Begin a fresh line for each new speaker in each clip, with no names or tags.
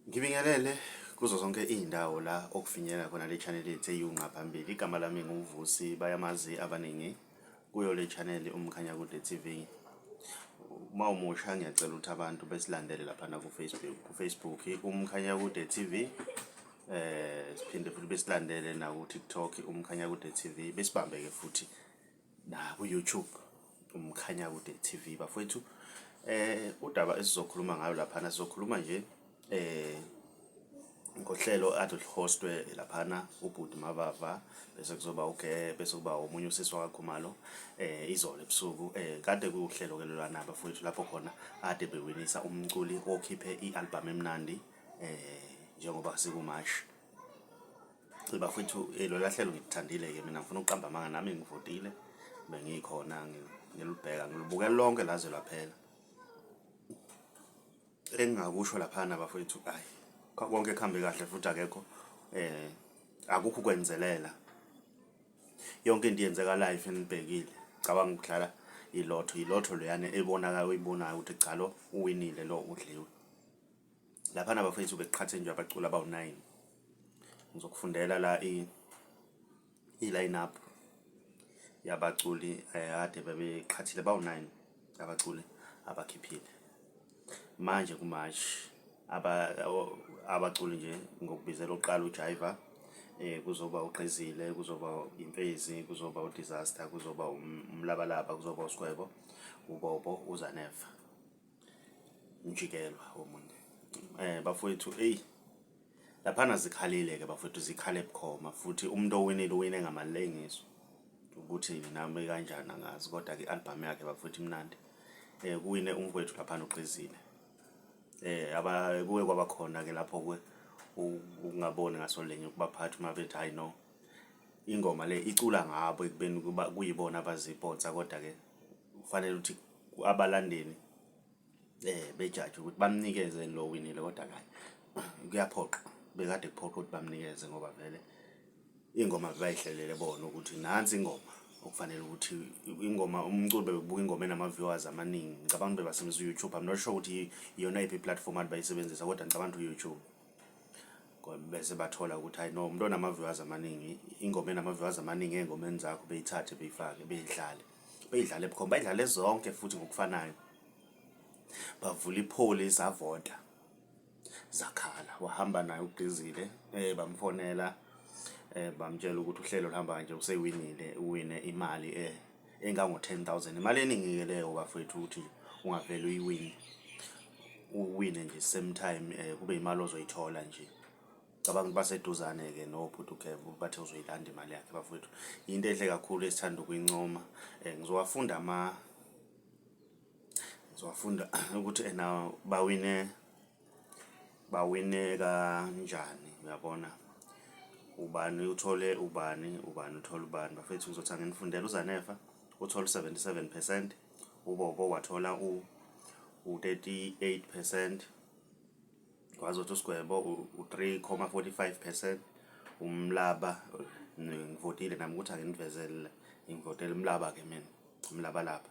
Ngibingelele kuzo zonke iy'ndawo la okufinyelela khona le channel yethu eyunqa phambili. Igama lami nguVusi, bayamazi abaningi kuyo le channel uMkhanyakude TV. Uma umusha ngiyacela ukuthi abantu besilandele laphana ku-Facebook, ku-Facebook uMkhanyakude TV. Siphinde futhi besilandele naku-TikTok uMkhanyakude TV, besibambe-ke futhi naku-YouTube uMkhanyakude TV bafowethu. Udaba esizokhuluma ngayo laphana, sizokhuluma nje ngohlelo ade luhostwe laphana ubhuti Mavava, bese kuzoba uge bese kuba omunye usisi wakaKhumalo izolo ebusuku. Kade kuwuhlelo ke lolwana bafowethu, lapho khona ade bewinisa umculi okhiphe i-album emnandi njengoba sikuMashi. Bafowethu, lola hlelo ngikuthandile-ke mina, ngifuna ukuqamba amanga, nami ngivotile, bengikhona ngilubheka, ngilibuke lonke laze lwaphela. Engingakusho laphana bafowethu, ayi, konke kuhambe kahle futhi akekho akukho ukwenzelela, yonke into yenzeka live nibhekile. Cabanga ukudlala ilotho, ilotho leyana ebonakala, oyibonayo ukuthi cha, lo uwinile, lo udliwe. Laphana bafethu bekuqhathe nje abaculi abawu-9. Ngizokufundela la i-line up yabaculi kade bebeqhathile, bawu-9 abaculi abakhiphile manje ku-March. Abaculi nje ngokubizela oqala uJaiva, kuzoba uGqizile, kuzoba Imfezi, kuzoba uDisaster, kuzoba uMlabalaba, kuzoba uSgwebo, uBobo, uZanefa, Mjikelwa omunye. Bafowethu, eyi, laphana zikhalile-ke bafowethu, zikhale bukhoma futhi umuntu owinile uwine ngamalengiso, ukuthi nami kanjani angazi, kodwa-ke i-album yakhe bafowethu imnandi. Kuwine umfowethu laphana uGqizile. Aba kuke kwaba khona-ke lapho-ke ukungaboni ngaso linye kubaphathi uma bethi hhayi no, ingoma le icula ngabo ekubeni kuba kuyibona abaziponsa, kodwa-ke kufanele ukuthi abalandeli bejaje ukuthi bamnikeze lo winile, kodwa kayi kuyaphoqa, bekade kuphoqa ukuthi bamnikeze ngoba vele ingoma bebayihlelele bona ukuthi nansi ingoma okufanele ukuthi ingoma umculo bekubuka ingoma enama-viewers amaningi. Ngicabanga ukuthi bebasebenzisa u-YouTube, I'm not sure ukuthi iyona yiphi i-platform ade bayisebenzisa, kodwa ngicabanga ukuthi u-YouTube. Bese bathola ukuthi hayi no, umuntu onama-viewers amaningi, ingoma enama-viewers amaningi ey'ngomeni zakho beyithathe beyifake, beyidlale, beyidlale bukhoma, bayidlale zonke futhi ngokufanayo. Bavula ipholi, zavota, zakhala, wahamba naye uGqizile. Bamfonela, bamtshela ukuthi uhlelo luhamba kanje, usewinile, uwine imali engango-10,000, imali eningi-ke leyo bafowethu, ukuthi ungavele uyiwine, uwine nje same time kube imali ozoyithola nje. Cabanga ukuthi baseduzane-ke nobhuti uGebo, bathe uzoyilanda imali yakhe bafowethu. Into enhle kakhulu esithanda ukuyincoma. Ngizowafunda ama ngizowafunda ukuthi ena bawine kanjani, uyabona, ubani uthole ubani, ubani uthole ubani. Bafethu, ngizothi anginifundele. UZanefa uthole u-77%, uBobo wathola u-38%, kwazothi uSigwebo u-3,45%, uMlaba, ngivotile nami ukuthi anginivezele, ngivotele uMlaba-ke mina, uMlabalaba.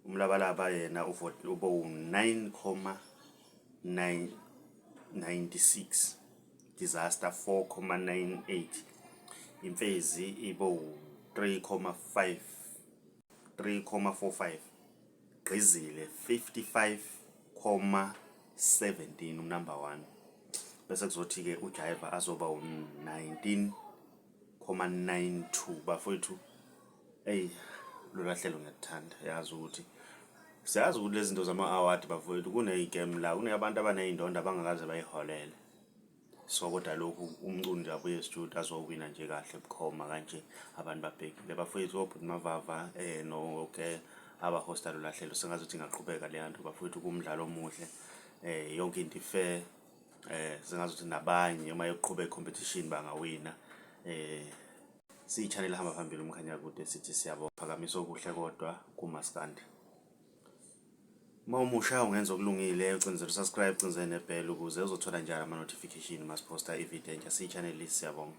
UMlabalaba yena uvote ube u-9,996, Disaster 4,98, Imfezi ibe u-3,5 3,45, Gqizile 55,17, unumber 1, bese kuzothi-ke uJaiva azoba u-19,92. Bafowethu, eyi, lola hlelo ngiyakuthanda, yazi ukuthi siyazi ukuthi lezi zinto zama-award bafowethu kuney'gem la, kunabantu abaney'ndondo abangakaze bayiholele. So kodwa lokhu umculo nje abuye e-studio azowina nje kahle bukhoma kanje, abantu babhekile bafowethu. Obhuti Mavava no-ke abahosta lola hlelo, sengazuthi ingaqhubeka leya nto bafowethu, kumdlalo omuhle, yonke into i-fair. Sengazuthi nabanye uma yokuqhubeka i-competition bangawina. Siyi-channel ehamba phambili uMkhanyakude, sithi siyabonga, phakamisa okuhle kodwa kumaskandi. Uma umusha ungenza okulungile, ucindezele u-subscribe, ucindezele nebhele ukuze uzothola njalo ama-notification uma siphosta ividiyo entsha. Siyi-channel, siyabonga.